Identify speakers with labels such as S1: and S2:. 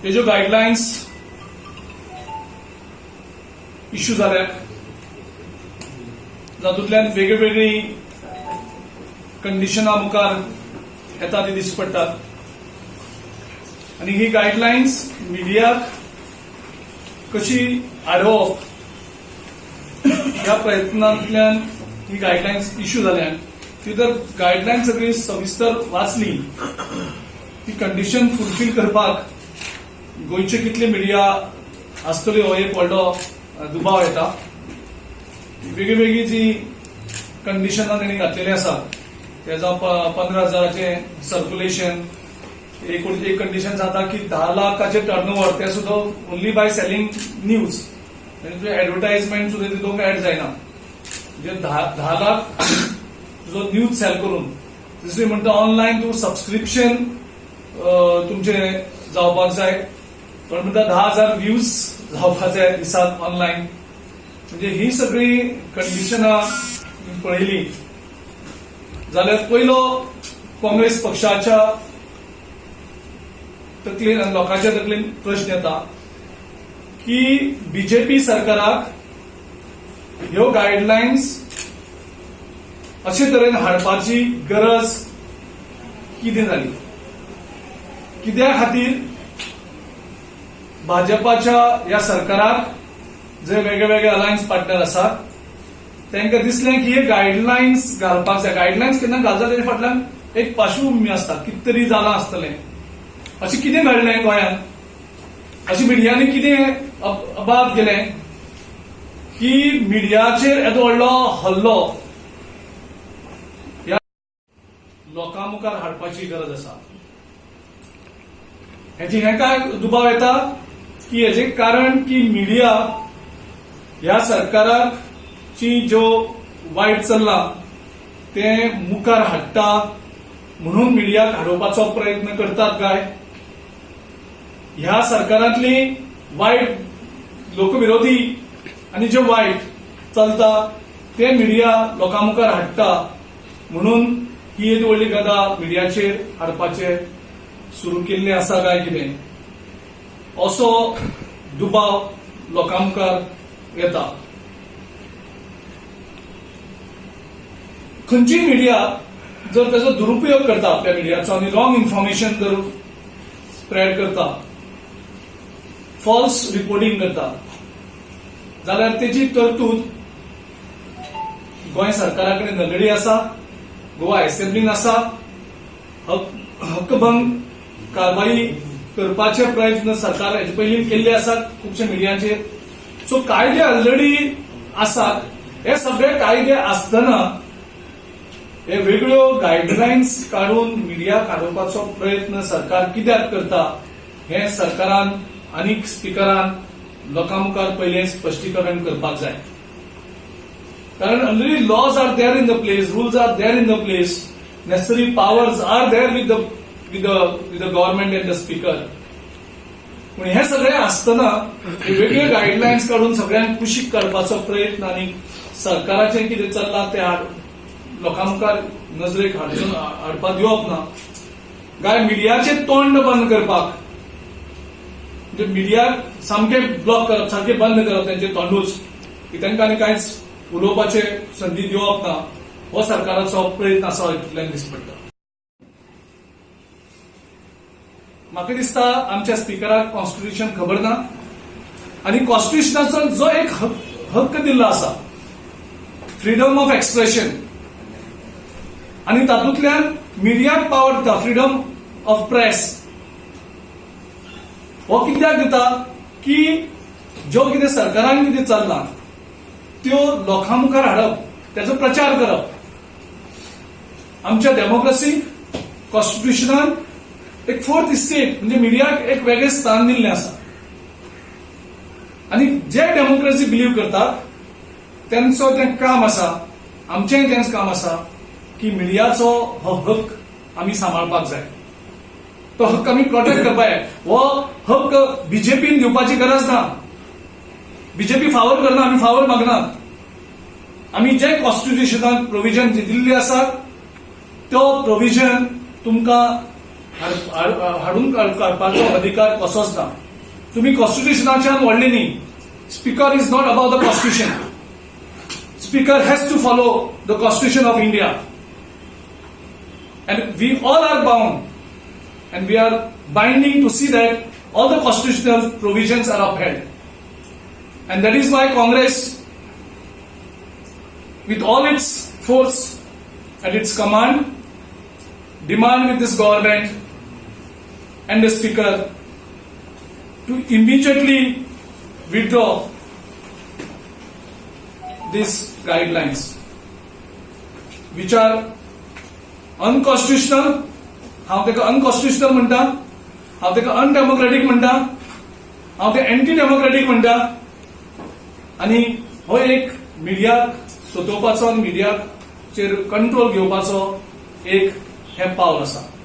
S1: तेज्यो guidelines issue जाल्यात, जातूंतल्यान वेगळीवेगळी कंडिशनां मुखार येता ती दिश्टी पडटात आनी ही गायडलायन्स मिडियाक कशी आडोवप ह्या प्रयत्नांतल्यान ही गायडलायन्स इश्यू जाल्यान. ती जर गायडलायन्स सगळी सविस्तर वाचली, ती कंडिशन फुलफील करपाक गोंयचे कितले मिडिया आसतली हो एक व्हडलो दुबाव येता. वेगळी वेगळी जी कंडिशनां तेणी घातलेली आसा, ते जावं 15 हजाराचें सर्क्युलेशन, एक एक कंडिशन जाता की 10 लाखाचे टर्नओव्हर, ते सुद्दां ओन्ली बाय सेलिंग न्यूज, म्हणजे तुजें एडवर्टायजमेंट सुद्दां तितूंक ऍड जायना. म्हणजे 10 10 लाख तुजो न्यूज सेल करून. दुसरी म्हणटा, ऑनलायन तूं सबस्क्रिप्शन तुमचे जावपाक जाय. कोण म्हणटा 10,000 व्ह्यूज जावपाक जाय दिसाक ऑनलायन. म्हणजे ही सगळी कंडिशनां पळयली जाल्यार पयलो काँग्रेस पक्षाच्या तकलेन आनी लोकांच्या तकलेन प्रश्न येता की बीजेपी सरकाराक ह्यो गायडलायन्स अशे तरेन हाडपाची गरज कितें जाली? कित्या खातीर भाजपाच्या ह्या सरकाराक, जे वेगळे वेगळे अलायन्स पार्टनर आसात, तांकां दिसलें की हे गायडलायन्स घालपाक जाय? गायडलायन्स केन्ना घालता तेजे फाटल्यान एक पार्श्वभूमी आसता, कितें तरी जालां आसतलें. अशें कितें घडलें गोंयांत? अशें मिडियांनी कितें अबाद केलें की मिडियाचेर येदो व्हडलो हल्लो ह्या लोकां मुखार हाडपाची गरज आसा? हेची हें काय दुबाव येता की हेजें कारण की मिडिया ह्या सरकाराक ची ज्यो वायट चल्लां तें मुखार हाडटा म्हणून मिडियाक हाडोवपाचो प्रयत्न करतात, काय ह्या सरकारांतली वायट, लोकविरोधी आनी जे वायट चलता ते मिडिया लोकां मुखार हाडटा म्हणून ही येदी व्हडली गदा मिडियाचेर हाडपाचे सुरू केल्ली आसा काय कितें, असो दुबाव लोकां मुखार येता. खंयचीय मिडिया जर ताचो दुरुपयोग करता आपल्या मिडियाचो आनी रॉंग इन्फॉर्मेशन जर स्प्रेड करता, फॉल्स रिपोर्टिंग करता, जाल्यार तेजी तरतूद गोंय सरकारा कडेन ऑलरेडी आसा, गोवा असेंब्लीन आसा. हक्कभंग कारवाई करपाचे प्रयत्न सरकार हेजे पयलीं केल्ले आसात खुबशे मिडियांचेर. सो कायदे ऑलरेडी आसात. हे सगळे कायदे आसतना हे वेगळ्यो गायडलायन्स काडून मिडिया काडोवपाचो प्रयत्न सरकार कित्याक करता, हे सरकारान आनी स्पिकरान लोकां मुखार पयलें स्पश्टीकरण करपाक जाय. कारण already laws are there in the place, rules are there in the place, necessary powers are there with the government and the speaker. पूण हे सगळे आसतना हे वेगळे गायडलायन्स काडून सगळ्यांक कुशीक काडपाचो प्रयत्न आनी सरकाराचें कितें चल्लां तें लोकां मुखार नजरेक हाडून हाडपाक दिवप ना, काय मिडियाचें तोंड बंद करपाक, म्हणजे मिडियाक सामकें ब्लॉक करप, सामकें बंद करप तेंचें तोंडूच, की तांकां आनी कांयच उलोवपाचे संदी दिवप ना, हो सरकाराचो प्रयत्न आसा हितूंतल्यान दिश्टी पडटा. म्हाका दिसता आमच्या स्पिकराक कॉन्स्टिट्युशन खबर ना आनी कॉन्स्टिट्युशनाचो जो एक हक्क दिल्लो आसा, फ्रीडम ऑफ एक्सप्रेशन, आनी तातूंतल्यान मिडियाक पावर दिता, फ्रीडम ऑफ प्रेस, हो कित्याक दिता की ज्यो कितें सरकारान कितें चल्लां त्यो लोकां मुखार हाडप, त्याचो प्रचार करप. आमच्या डेमोक्रेसी कॉन्स्टिट्युशनान एक फोर्थ इस्टेट म्हणजे मिडियाक एक वेगळें स्थान दिल्लें आसा आनी जे डेमोक्रेसी बिलीव करतात तेंचो तें काम आसा, आमचेंय तेंच काम आसा की मिडियाचो हो हक्क आमी सांबाळपाक जाय. तो हक्क आमी प्रोटेक्ट करपाक जाय. हो हक्क बीजेपीन दिवपाची गरज ना. बीजेपी फावर करना, आमी फावर मागनात. आमी जे कॉन्स्टिट्युशनान प्रोविजन जे दिल्ले आसात, तो प्रोविजन तुमकां हाडून काडपाचो अधिकार कसोच ना. तुम्ही कॉन्स्टिट्युशनाच्यान व्हडले न्ही. Speaker is not above the Constitution. Speaker has to follow the Constitution of India, and we all are bound and we are binding to see that all the constitutional provisions are upheld. And that is why Congress, with all its force at its command, demand with this government and the Speaker to immediately withdraw these guidelines, which are unconstitutional. हांव ताका unconstitutional म्हणटा, हांव ताका अनडेमोक्रेटीक म्हणटा, हांव ते anti democratic म्हणटा. आनी हो एक मिडियाक सतोवपाचो आनी मिडियाचेर कंट्रोल घेवपाचो एक हें पावल आसा.